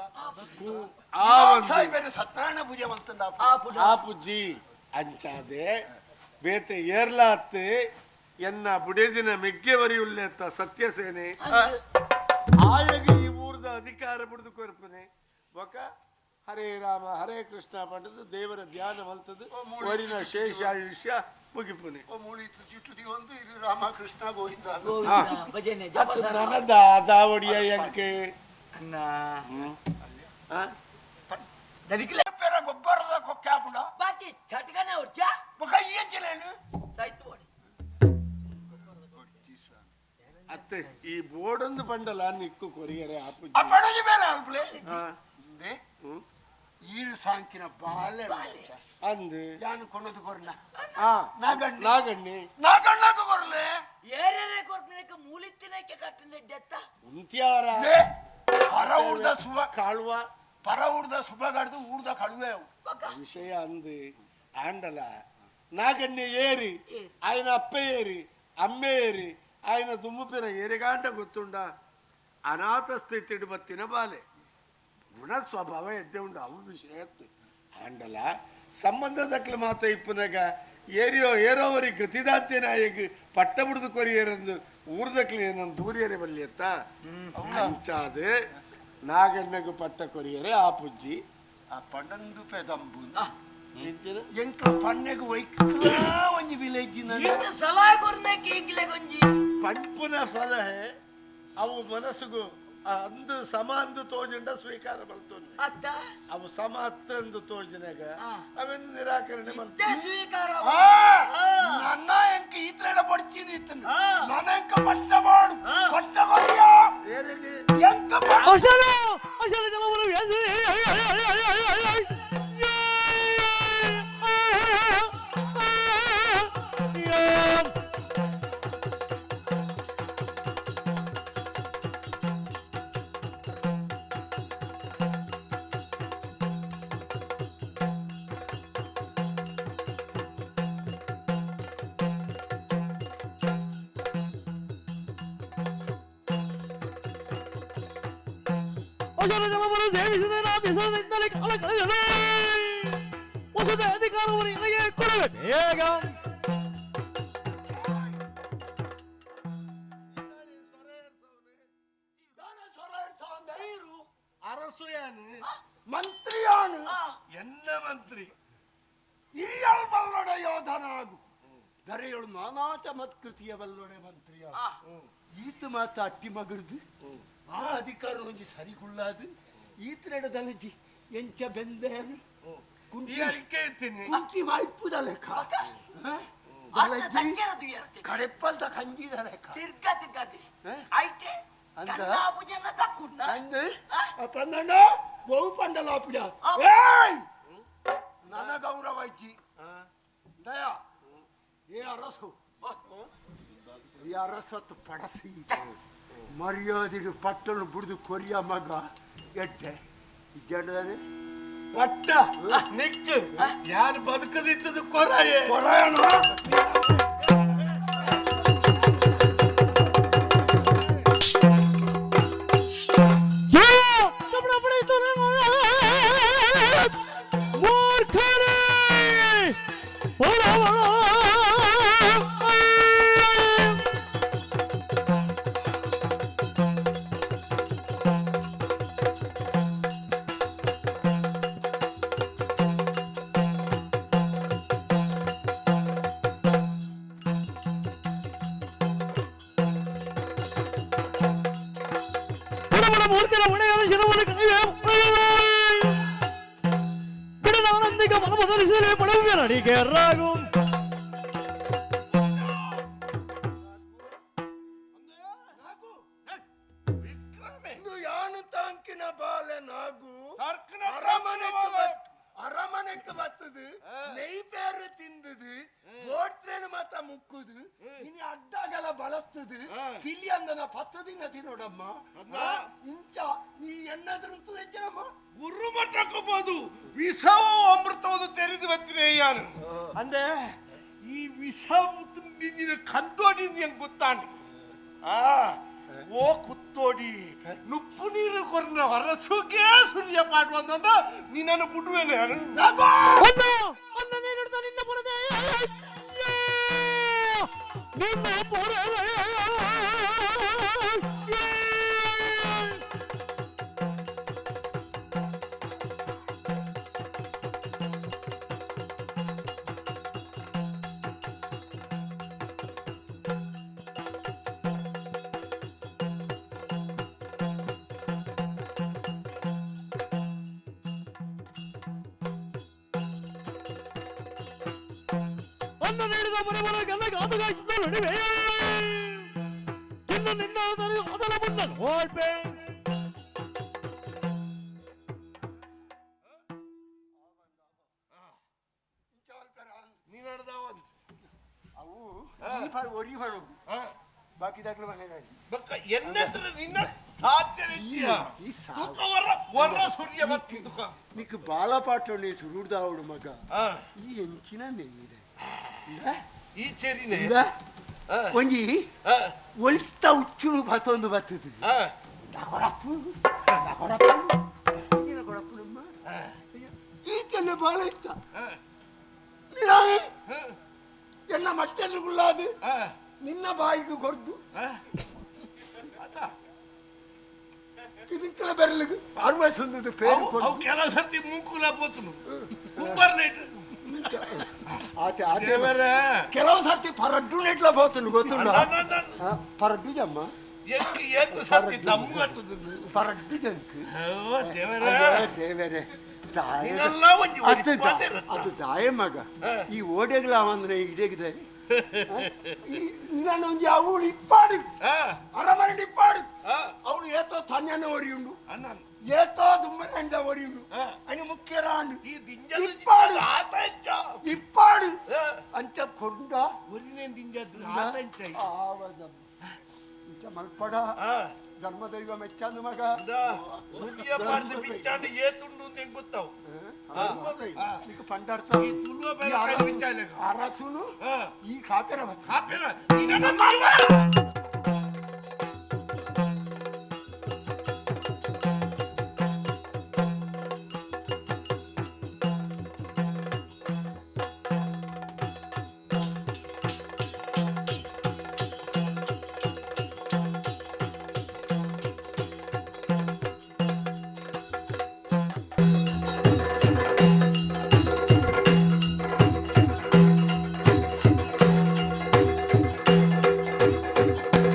Speaker 6: ಆ ಒಂದು
Speaker 2: ಸಾಯಿಬೇರೆ ಸತ್ಯನಾರಾಯಣ ಪೂಜೆ ಮಲ್ತಂದ ಆಪುಂಡ
Speaker 3: ಆಪುಡ
Speaker 6: ಆ ಪುಜ್ಜಿ ಅಂಚಾದೆ ಬೇತೆ ಏರ್ಲಾತ್ ಎನ್ನ ಬುಡೇದಿನ ಮೆಗ್ಗೆ ಉಲ್ಲೆತ್ತ ಸತ್ಯಸೇನೆ ಆಯಗ ಈ ಊರ್ದ ಅಧಿಕಾರ ಬಿಡುದು ಕೊರ್ಪನೆ ಬೊಕ ಹರೇ ರಾಮ ಹರೇ ಕೃಷ್ಣ ಪಂಡದು ದೇವರ ಧ್ಯಾನ ಮಲ್ತದು ಒರಿನ ಶೇಷಾಯುಷ್ಯ ಮುಗಿಪುನೆ
Speaker 2: ಓ ಮೂಳಿ ಚುಟ್ಟು ಒಂದು ಇದು ರಾಮ ಕೃಷ್ಣ ಗೋವಿಂದ ಅಂತ.
Speaker 3: ಗೋವಿಂದ ಭಜನೆ ಜಪಸರ
Speaker 6: ನನ್ನ ದಾದಾವಡಿಯ ಎಂಕೆ
Speaker 3: ಅಣ್ಣ
Speaker 6: ಆ?
Speaker 3: ದನಿಕ್ಲೆ
Speaker 2: ಪೇರ ಗೊಬ್ಬರದ ಕೊಕ್ಕೆ ಆಪುಂಡ
Speaker 3: ಬಾಕಿ ಚಟ್ಕನೆ ಹೊಡ್ಚ
Speaker 2: ಬೊಕ ಈ ಅಂಚಲೇನು
Speaker 3: ಸೈತು ಓಡಿ
Speaker 6: ಅತ್ತೆ ಈ ಬೋರ್ಡೊಂದು ಬಂಡಲ ನಿಕ್ಕು ಕೊರಿಯರೆ ಆಪುಜಿ
Speaker 2: ಆ ಪಡಜಿ ಬೇಲೆ ಅಲ್ಪಲೆ
Speaker 6: ಆ,
Speaker 2: ಹಿಂದೆ
Speaker 6: ಹ್ಮ್.
Speaker 2: ಈರು ಸಾಂಕಿನ ಬಾಲೆ
Speaker 6: ಅಂದು
Speaker 2: ಯಾನು ಕೊನದು ಕೊರ್ಲ
Speaker 6: ಆ
Speaker 2: ನಾಗಣ್ಣ
Speaker 6: ನಾಗಣ್ಣಿ
Speaker 2: ನಾಗಣ್ಣకు ಕೊರ್ಲೆ
Speaker 3: ಏರೇರೆ ಕೊರ್ಪನಕ್ಕೆ ಮೂಲಿತ್ತಿನಕ್ಕೆ ಕಟ್ಟನೆ ಡೆತ್ತ
Speaker 6: ಉಂತ್ಯಾರ
Speaker 2: ಲೇ, ಪರ ಊರ್ದ ಸುವ
Speaker 6: ಕಾಳುವ
Speaker 2: ಪರ ಊರ್ದ ಸುಬಗಾಡ್ದು ಊರ್ದ ಕಳುವೆ ಅವು
Speaker 3: ಬೊಕ
Speaker 6: ವಿಷಯ ಅಂದು ಆಂಡಲ ನಾಗಣ್ಣೆ ಏರಿ ఆయన ಅಪ್ಪೆ ಏರಿ ಅಮ್ಮೆ ಏರಿ ఆయన ದುಮ್ಮುಪಿನ ಏರಿಗಾಂಡ ಗೊತ್ತುಂಡ ಅನಾಥ ಸ್ಥಿತಿ ಬತ್ತಿನ ಬಾಲೆ ಗುಣ ಸ್ವಭಾವ ಎದ್ದೆ ಉಂಡು ಅವು ವಿಷಯ ಆಂಡಲ ಸಂಬಂಧದಕ್ಲ ಮಾತ ಇಪ್ಪುನಗ ಏರಿಯೋ ಏರೋವರಿ ಗತಿದಾಂತೆ ಪಟ್ಟ ಬಿಡುದು ಕೊರಿಯರಂದು ಊರ್ದಕ್ಲು ಏನಂದು ದೂರಿಯರೆ ಬಲ್ಲಿಯತ್ತ ಅಂಚಾದು ನಾಗಣ್ಣಗೂ ಪಟ್ಟ ಕೊರಿಯರೆ ಆ ಪುಜ್ಜಿ
Speaker 2: ಆ ಪಂಡಂದು ಪೆದಂಬು
Speaker 6: ಎಂಚಿನ?
Speaker 2: ಎಂಕ್ಲ ಪಣ್ಣೆಗ್ ಒಯ್ಕ್ಲಾ ಒಂಜಿ ವಿಲೇಜ್
Speaker 3: ಇಂತ ಸಲಹೆ ಕೊರ್ನಕ್ಕೆ ಇಂಗ್ಲೆ ಗೊಂಜಿ
Speaker 6: ಪಂಪುನ ಸಲಹೆ ಅವು ಮನಸ್ಸುಗು ಅಂದು ಸಮ ಅಂದು ತೋಜುಂಡ ಸ್ವೀಕಾರ ಮಲ್ತೊಂದು
Speaker 3: ಅತ್ತ
Speaker 6: ಅವು ಸಮ ಅತ್ತಂದು ತೋಜಿನಾಗ
Speaker 3: ಆ.
Speaker 6: ಅವೆನ್ ನಿರಾಕರಣೆ ಮಲ್ತ
Speaker 3: ಇತ್ತೆ ಸ್ವೀಕಾರ
Speaker 2: ಆ ನನ್ನ ಎಂಕ ಈತ್ರೆಡ ಬಡ್ಚಿನಿ ಇತ್ತನ
Speaker 3: ಆ.
Speaker 2: ನನ್ನ ಎಂಕ ಪಟ್ಟ ಮಾಡು
Speaker 3: ಆ.
Speaker 2: ಪಟ್ಟ ಕೊರಿಯ
Speaker 6: ಏರಿಗೆ
Speaker 2: ಎಂಕ ಪಟ್ಟ
Speaker 1: ಅಶಲ ಅಶಲ ಜಲವನ್ನು ಅಶಲ ಜಲವನ್ನು ಸೇವಿಸಿದ ಬಿಸದಿಂದಲೇ ಕಾಲ ಕಳೆದರೆ ಹೊಸದ ಅಧಿಕಾರವನ್ನು ನಿನಗೆ ಕೊಡುವೆ ಬೇಗ.
Speaker 6: ಅರಸು ಯಾನು
Speaker 2: ಮಂತ್ರಿಯಾನು
Speaker 6: ಎನ್ನ ಮಂತ್ರಿ
Speaker 2: ಹಿರಿಯಲ್ ಬಲ್ಲೊಡೆ ಯೋಧನಾಗು ದರೆಯಳು ನಾನಾ ಚಮತ್ಕೃತಿಯ ಬಲ್ಲೊಡೆ ಮಂತ್ರಿಯ ಈತ ಮಾತ ಅಟ್ಟಿ ಮಗರ್ದು ಆ ಅಧಿಕಾರ ಒಂಜಿ ಸರಿ ಕುಳ್ಳಾದು ಈತನೆಡದಲಜಿ ಎಂಚ ಬೆಂದೇನು
Speaker 6: ಈ
Speaker 2: ಕುಂಟಿ
Speaker 6: ಅರಿಕೆ ಇತ್ತೀನಿ
Speaker 2: ಕುಂಟಿ ಮಾಯ್ಪುದ ಲೆಕ್ಕ
Speaker 3: ಅತ್ತ
Speaker 2: ದಲಜಿ
Speaker 3: ತಕ್ಕೆರದು ಏರ್ತಿ
Speaker 2: ಕಡೆಪ್ಪಲ್ದ ಕಂಜಿದ ಲೆಕ್ಕ
Speaker 3: ತಿರ್ಗಾ ತಿರ್ಗಾತಿ
Speaker 2: ಹ?
Speaker 3: ಐತೆ
Speaker 2: ಅಂದ?
Speaker 3: ಕಣ್ಣಾಬುಜನ ತಕ್ಕುಣ್ಣ
Speaker 2: ಅಂದು ಪಂದಣ್ಣ ಬಹು ಪಂಡಲಾಪುಡ
Speaker 3: ಆ.
Speaker 2: ಏಯ್ ನನ್ನ ಗೌರವ ಇಜ್ಜಿ ದಯ ಏ ಅರಸು ಈ ಅರಸತ್ತು ಪಡಸಿ ಮರ್ಯಾದಿಡು ಪಟ್ಟಣ ಬುಡಿದು ಕೊರಿಯ ಮಗ ಎಡ್ಡೆ ಇಜ್ಜಂಡದಾನೆ
Speaker 6: ಪಟ್ಟ ನಿಕ್ ಯಾರು ಬದುಕದಿತ್ತದು ಕೊರಾಯೆ
Speaker 2: ಕೊರಾಯಣ. ಅರಮನೆಗೆ ಬತ್ತದು ನೆಯ್ಪೇರು ತಿಂದದು ಗೋಟ್ರೇನು ಮಾತ ಮುಕ್ಕುದು ಇನಿ ಅಡ್ಡಗಲ ಬಳತ್ತದು ಪಿಲಿ ಅಂದನ ಪತ್ತು ದಿನ ತಿನ್ನೋಡಮ್ಮ ಇಂಚ ಈ ಎಣ್ಣದ್ರಂತೂ ಹೆಚ್ಚಮ್ಮ
Speaker 6: ಗುರುಮಠಕ್ಕೆ ವಿಷವೋ ಅಮೃತವನ್ನು ತೆರೆದು ಬರ್ತೀನಿ ಯಾನು ಅಂದೆ ಈ ವಿಷ ನಿನ್ನ ಕಂದೋಡಿ ಹೆಂಗ್ ಗೊತ್ತಾಂಡು ಆ ಓ ಕುತ್ತೋಡಿ ನುಪ್ಪು ನೀರು ಕೊರ್ನ ಹೊರಸುಗೆ ಸೂರ್ಯ ಪಾಡುವಂತ ನಿನ್ನನ್ನು ಬಿಡುವೇನೆ
Speaker 1: ನಿನ್ನ ಪೊರದೆ
Speaker 2: నీకు బాలపాటోని సురుడుదావుడు మగ ఈ ఎంచిన నెయ్యిದೆ
Speaker 6: ಈ ಚೆರಿನೆ
Speaker 2: ಒಂಜಿ ಒಳಿತ ಉಚ್ಚುನು ಬತ್ತೊಂದು ಬತ್ತದು ಕೊಡಪ್ಪು ಕೊಡಪ್ಪು ಕೊಡಪ್ಪುನಮ್ಮ ಈಕೆಲ್ಲ ಬಾಳ ಇತ್ತ ಎನ್ನ ಮಟ್ಟೆಲ್ಲ ಗುಳ್ಳಾದು ನಿನ್ನ ಬಾಯಿಗೆ ಕೊರ್ದು ಇದಕ್ಕೆಲ್ಲ ಬೆರಳಿಗೆ ಆರು ವಯಸ್ಸು ಪೇರು
Speaker 6: ಅವು ಕೆಲವು ಸರ್ತಿ ಮೂಕುಲ ಪೋತುನು ಕುಂಬರ್ನೇಟ್
Speaker 2: ಆತೆ ಆತೆ ಕೆಲವು ಸರ್ತಿ ಪರಡ್ಡು ನೆಟ್ಲ ಪೋತುನು ಗೊತ್ತುಂಡ ಪರಡ್ಡು ಜಮ್ಮ
Speaker 6: ಏತು ಸರ್ತಿ ದಮ್ಮು
Speaker 2: ಪರಡ್ಡು ಜಂಕ್
Speaker 6: ದೇವರೇ
Speaker 2: ದೇವರೇ ಅದು ದಾಯ ಮಗ ಈ ಓಡೆಗಳ ಅಂದ್ರೆ ಇಡೇಗಿದೆ ನಾನೊಂದು ಅವಳು ಇಪ್ಪಾಡು ಅರಮನೆ ಇಪ್ಪಾಡು ಅವಳು ಏತೋ ತನ್ಯನ ಒರಿಯುಂಡು ಏತೋ ದುಮ್ಮನ ಒರಿಯುಂಡು అని ಮುಖ್ಯ ರಾಂಡು ಇಪ್ಪಾಡು ಇಪ್ಪಾಡು ಅಂಚ ಕೊಂಡ ಇಂಚ ಮಲ್ಪಡ ಧರ್ಮದೈವ ಮೆಚ್ಚಾನು ಮಗ
Speaker 6: ಗೊತ್ತಾವು
Speaker 2: నీకు పండార్త అరసును ఈ కాపెర
Speaker 6: ಕಾಪೆರ
Speaker 2: Thank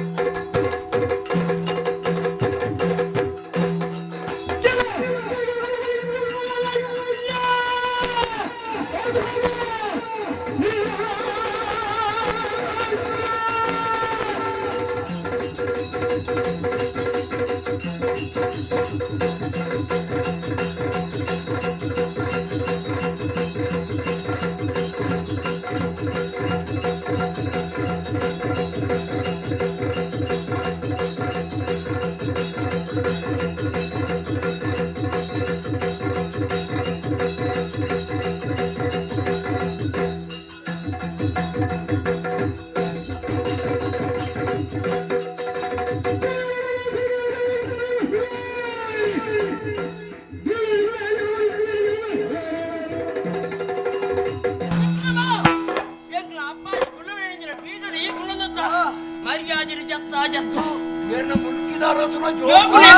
Speaker 3: ಜತ್ತ ಜತ್ತ.
Speaker 2: ಏನ ಮುಲ್ಕಿದ ಅರಸುನ
Speaker 3: ಜೋಕುಲೆ.
Speaker 1: ಜೋಕುಲೆ.